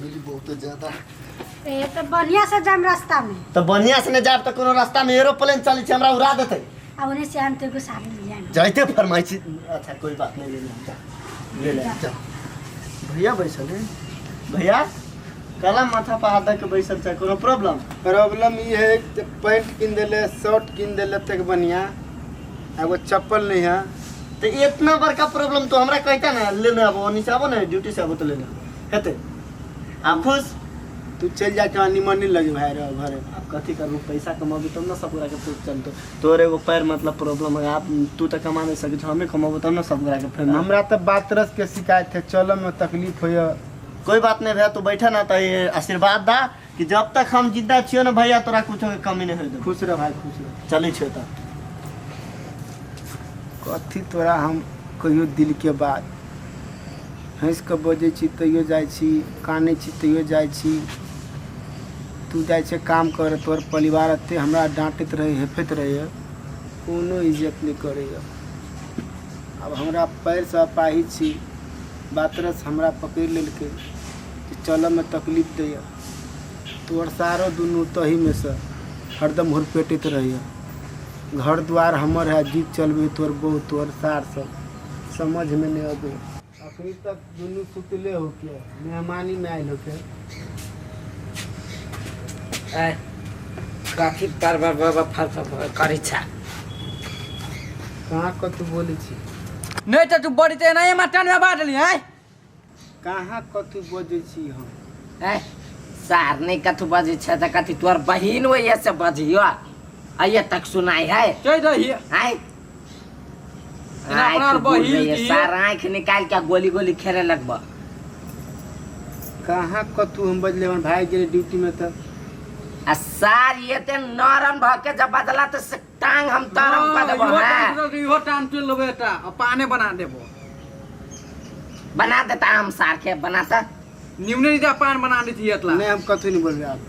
गेली बहुत ज्यादा। ए तो बढ़िया से जाम रास्ता में। तो बढ़िया से नहीं जाब तो कोनो रास्ता में एरोप्लेन चली छै, हमरा उड़ा देतै। आ ओने से हम तो एगो साड़ी ले आएम। जाइते फरमाइ छी। अच्छा कोई बात नहीं, ले ले जा, ले ले जा। भैया बैसल है, भैया काला माथा पर हाथ दऽ के बैसल छै, कोनो प्रॉब्लम? प्रॉब्लम ई है जे पैंट किन देले, शर्ट किन देले तक बढ़िया, एगो चप्पल नहीं है। तो इतना बड़का प्रॉब्लम तो हमरा कहता ना, लेने आबो, ओनी से आबो ना, ड्यूटी से आबो तो लेने आबो। हेतै आप खुश? तू चल जा के निमन नहीं लगे भाई रहो घरे। आप कथी करू, पैसा कमाबी तब ना सब गोरा के फिर चलतो। तोर एगो पैर मतलब प्रॉब्लम है, आप तू तो कमा नहीं सकै छौ, हमें कमाबो तब ना सब गोरा के फिर। हमरा तो बातरस के शिकायत है, चलो में तकलीफ होय। कोई बात नहीं भैया, तू बैठा ना तो ये आशीर्वाद दा कि जब तक हम जिंदा छियो ना भैया तोरा कुछो के कमी नहीं होय। खुश रह भाई, खुश रह। चलै छियो तऽ। कथी तोरा हम कहियो दिल के बात, हँसि कऽ बजै छी तैयो जाइ छी, कानै छी तैयो जाइ छी। तू जाइ छै काम करऽ, तोहर परिवार एते हमरा डाँटैत रहै, हेफैत रहैए, कोनो इज्जत नहि करैए। आब हमरा पैरसँ अपाहिज छी, बातरस हमरा पकड़ि लेलकै जे चलऽमे तकलीफ दैए। तोहर सारो दुनू तहीमे सँ हरदम हुरपेटैत रहैए। घर द्वार हमर है, जीत चलबै तोहर बहु तोहर सार सब समझमे नहि अबै। अखनी तक दुनू सुतले होके, मेहमानी में आयल होके। ए, कथी पर पर पर फर फर करै छ? कहाँ कतू बोलै छी? नहीं तो तू बड़ी ते नहीं मटन में बाटली हैं। कहाँ कतू बजै छी हम? ए सार नहीं कथू बजै छ त कथी तोर बहिन वही से बजियो आइए तक सुनाई है। चल रही है। आय एना अपना आँखि बहिन बुझ रही की? सार आँखि निकाल के गोली गोली खेले लगबो। कहाँ कतू हम बजले? हमर भाई गेलै ड्यूटी में तऽ। आ सार ये ते नरम भ के जब बदला तो से टांग हम तरम कर देबो। इहो हाँ। टांग इहो टांग तुल लेबो एटा आ पाने बना देबो। बना देता हम सार के बनाता। निमने नीचा पान बना देती एतला। नहीं हम कथू नहीं बोलबे आब,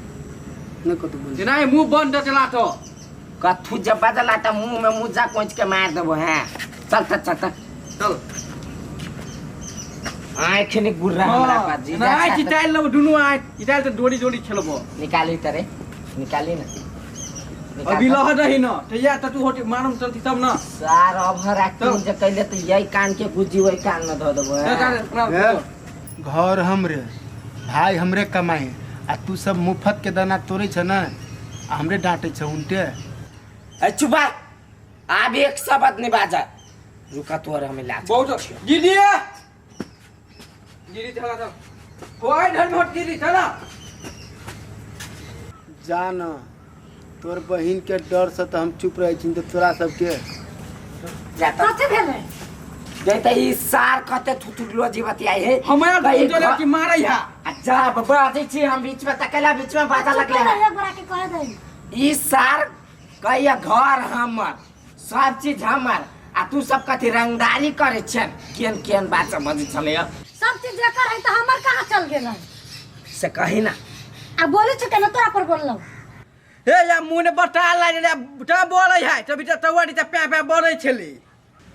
नहीं कथू बोलबे। जेना ई मुंह बंद चला तो कथू जब बदला त मुंह में मुजा कोच के मार देबो। हैं चल चल चल चल चल। आँख ने गुर्रा हमरा पास जीजा ना छा त- चिताइल लेबो दुनू आँख चिताइल तो डोरी डोरी खेलबो। निकाली तरे निकाली ना, निकाल अभी त। लह रही न तो या त तू होटी मारम चलती तब न। सार अभर एक्टिंग जे कैले त यही कान के गुजी वही कान में धो देबो। चल, हैं। चल, अपना ए, घर हमरे, भाई हमरे कमाए, आ तू सब मुफ्त के दाना तोड़े छ ना, आ हमरे डांटे छ उनटे। ए चुप आब एक शब्द नहीं बाजा, रुका तोर हमें लाज बहुत दीदी दीदी चला चल कोई धन भट दीदी चला जा न तोर बहिन के डर से तो हम चुप रहे छी, तो तोरा सबके जाता कथी भेलै? जैते ई सार कते थुथुरलो जीवती आई है हमरा भाई, चले कि मारै है। आ जा बाजै छी हम बीच में तकेला बीच में बाजा चुप लगले रह, है। एक गोरा के कह दे। ई सार कहिया घर हमर सब चीज हमर आ तू सब कथी रंगदारी करे छन, केहन केहन बात सब बजै छलै सब चीज जकर है त हमर कहाँ चल गेलै से कही ना। आ बोलै छी केना तोरा पर बोललौ? हे या मुँह ने बता लागे रे ता बोलै है तभी त तौआ दी त प्या प्या बोलै छली।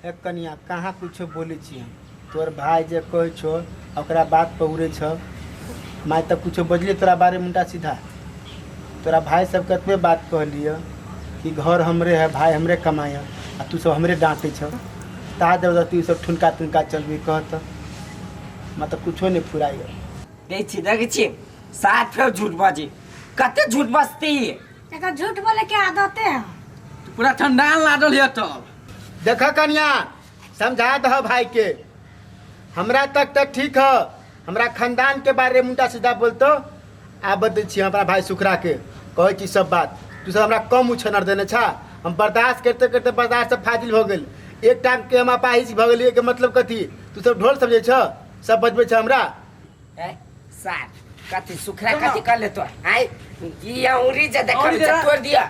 ए कनिया कहाँ कुछो बोलै छी हम? तोर भाई जे कहै छो ओकरा बात पर उड़ै छ। माय तऽ कुछो बजलियै तोरा बारे में उल्टा सीधा? तोरा भाई सब कतबे बात कहलियै कि घर हमरे है, भाई हमरे कमाए है, आ तू सब हमरे डांटे छ, ता जबरदस्ती सब ठुनका तुनका चलबी कह तऽ मतलब कुछो नहीं फुराइए। दै छी देखै छी साफ फेर झूठ बजी, कते झूठ बजती। एकर झूठ बोले के आदते है। पूरा ठंडा लागल है तब। देख कनिया समझा दह भाई के, हमरा तक तो ठीक है, हमरा खानदान के बारे में उल्टा सीधा बोलतो आ बदल छी हमरा भाई सुखरा के कहै छी सब बात। तू सब हमरा कम उछनर देने छा, हम बर्दाश्त करते करते बर्दाश्त से फाजिल हो गेल। एक टाइम के हम अपाहिज भऽ गेलियै के मतलब कथी? तू सब ढोल समझै छ, सब बजबै छ हमरा। ए सार कथी सुखरा कथी कर ले तो आय ई औरी जे देखब औरी जे जे तोड़ दिया,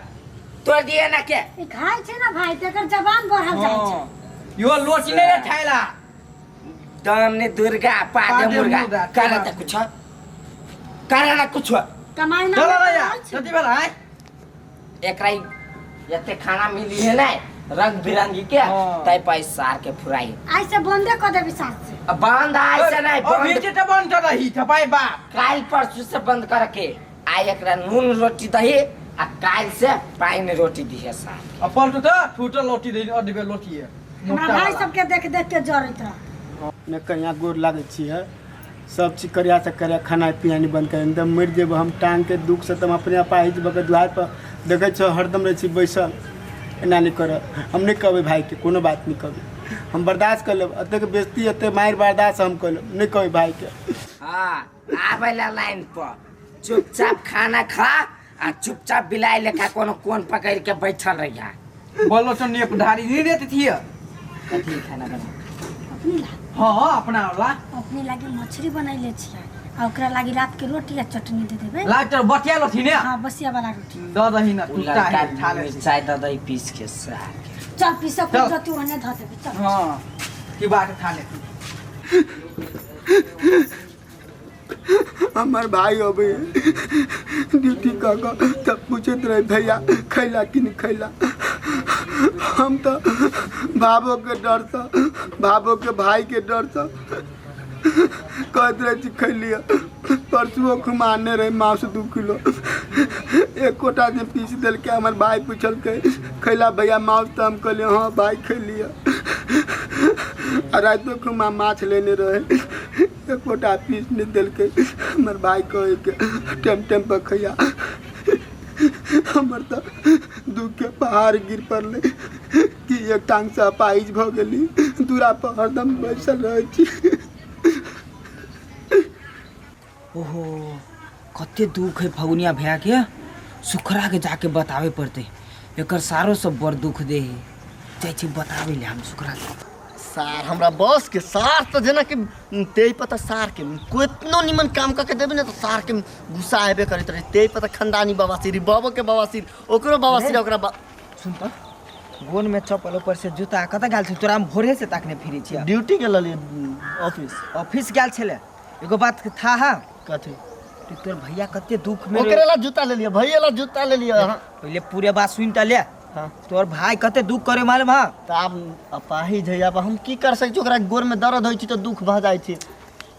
तोड़ दिया ना के ई खाइ छै ना भाई तेकर जबान बढ़ल जाइ छै। यो लोची नहीं रे थाइला दम ने दुर्गा पादे पादे मुर्गा मुर्गा, कर त कुछ कर ना कुछ कमाई ना चल रे कमाइ यार छै। सती वाला आय एकरा एते खाना मिली है ना रंग बिरंगी के हाँ। तै पर सार के फुराई। आइ से बंदे कऽ देबी सास से। अब बंद आइ से नहीं अभी बंद जे तऽ बंद रही थपाई बाप। काल्हि परसू से बंद करके आइ एकरा नून रोटी दही आ काल्हि से पानि रोटी दिहे सार। आ पलटू तऽ फूटल लोटी दे और डिबे लोटी है। हमरा भाई सबके देख देख के जरैत रह। ने कहिया गोर लागै छियै, सब चीज करिया से करिया, खाना पीना नहीं बंद कर, एकदम मरि जेबो हम टांग के दुख से, तम अपने अपाहिज भऽ के दुआर पर देखै छौ हरदम रहै छी बैसल। एना नहीं कर, हम नहीं कहबै भाई के, कोनो बात नहीं कहबै, हम बर्दाश्त कर लेब, एतेक बेइज्जती एतेक मारि बर्दाश्त हम कर लेब, नहीं कहबै भाई के। हाँ आबै ला लाइन पर चुपचाप खाना खा आ चुपचाप बिलाई लेखा कोनो कोन पकड़ के बैठल रहिया। बोलो तो नेप धारी नहीं देती थी। कथी खाना बना? अपने ला। हाँ अपना वाला। अपने लागी मछली बनैले छियै आ ओकरा लागी रात के रोटी आ चटनी दे देबै। लाग तर बतिया लोथी ने। हाँ बसिया वाला रोटी। द दही ना उ टूटा लड़का है खा ले। मिरचाई the दही पीस के सार के। चल पीस चल। कुछ तू ओने ध देबी चल। हाँ की बात खा ले। हमार भाई अबे ड्यूटी कऽ कऽ तब पूछैत रहे भैया खैला कि नहीं खैला। हम तो बाबो के डरसँ, बाबो के भाई के डरसँ कहैत रहै छी खैलियै। परसुओ खुमाने रहे मांस 2 किलो, एकोटा जे पीस देलकै। हमर भाई पुछलकै खैला भैया मांस, तऽ हम कहलियै हाँ भाई खैलियै। आ रातिो खुमा माछ लेने रहे, एकोटा पीस नहीं देलकै। हमर भाई कहै के टेम टेम पर खैया। हमर तऽ दुख के पहाड़ गिर पड़लै कि एक टांग से अपाहिज भऽ गेली, दूरा पर हरदम बैसल रहै छी। ओहो कते दुख है फगुनिया भैया के, सुखरा के जाके बतावे पड़ते, एकर सारो सब बड़ दुख दे है, जाइ छी बतावे ले हम सुखरा के। सार हमरा बस के सार तऽ जेना कि तेज पता सार के केतनो निमन काम कऽ के देबै ने तऽ सार के गुस्सा आबे करैत रहे। तेज पता खानदानी बवासीर, बाबो के बवासीर, ओकरो बवासीर, ओकरा सुन तऽ गोन में चप्पल ऊपर से जूता कतऽ गेल छौ तोरा? हम भोरे से ताकने फिरै छियै। ड्यूटी गेल रहलियै ऑफिस। ऑफिस गेल छलै। एगो बात के था हा कथी? कि तोर भैया कते दुख में ओकरे ला जूता ले लिअ, भैया ला जूता ले लिअ। हाँ। पहिले पूरे बात सुन तऽ ले। हाँ। तोर भाई कते दुख करे मालूम है? तऽ आब अपाहिज है, आब हम की कर सकै छी? ओकरा गोर में दर्द होइ छै तऽ दुख भऽ जाइ छै।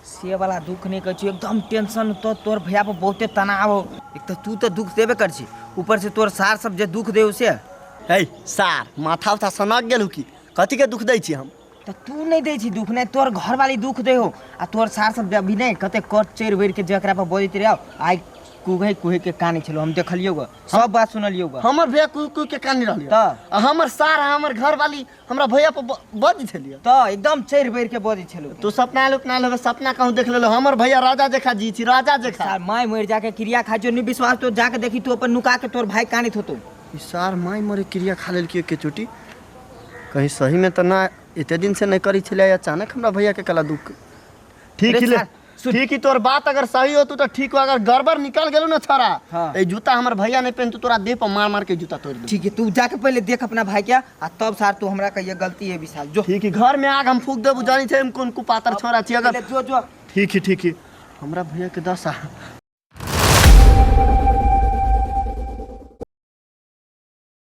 से वाला दुख नहीं कहै छी, एकदम टेंशन तो तोर भैया पर बहुते तनाव हो। एक तऽ तू तऽ दुख देबे कर छी, ऊपर से तोर सार सब जे दुख दे से। है सार माथा उथा सनक गेल की? कथी के दुख दै छी हम? तऽ तू नहीं दै छी दुख, नहीं तोर घरवाली दुख दे हो आ तोर सार सब अभी नहीं कते कट चढ़ि बढ़ि के जकरा पर बजैत रहे आइ कुहे कुहे के कानै छलो, हम देखलियौ ग, सब बात सुनलियौ ग। हमर भैया कुह कुह के कानी रहलियै तऽ? आ हमर सार आ हमर घरवाली हमरा भैया पर बजै छलियै। तऽ एकदम चढ़ि बढ़ि के बजै छलो। तू सपना आयल उपना आयल होबे, सपना कहूँ देख लेलो। हमर भैया राजा जेखा जी छी, राजा जेखा। सार माय मरि जाके क्रिया खा जो, नहीं विश्वास तो जाके देखी तू अपन नुका के तोर भाई कानैत होतो। ई सार माय मरे क्रिया खा लेलकै के चोटी, कहीं सही में तऽ ना एते दिन से नहीं करी छलै, अचानक हमरा भैया के कला दुख। ठीक अरे ही ले, सार, सुन। ठीक ही तोर बात अगर सही हो तो ठीक हो, अगर गड़बड़ निकल गेलो ना छड़ा, हाँ। ए जूता हमर भैया नहीं पहनतु तोरा देह पर मार मार के जूता तोड़ दे। ठीक है तू जाके पहले देख अपना भाई के आ तब सार तू हमरा कहिए गलती है विशाल जो। ठीक है घर में आग हम फूक देबू, जानी छै हम कोन कुपातर छोरा छी अगर। पहिले जो जो। ठीक है ठीक है हमरा भैया के दशा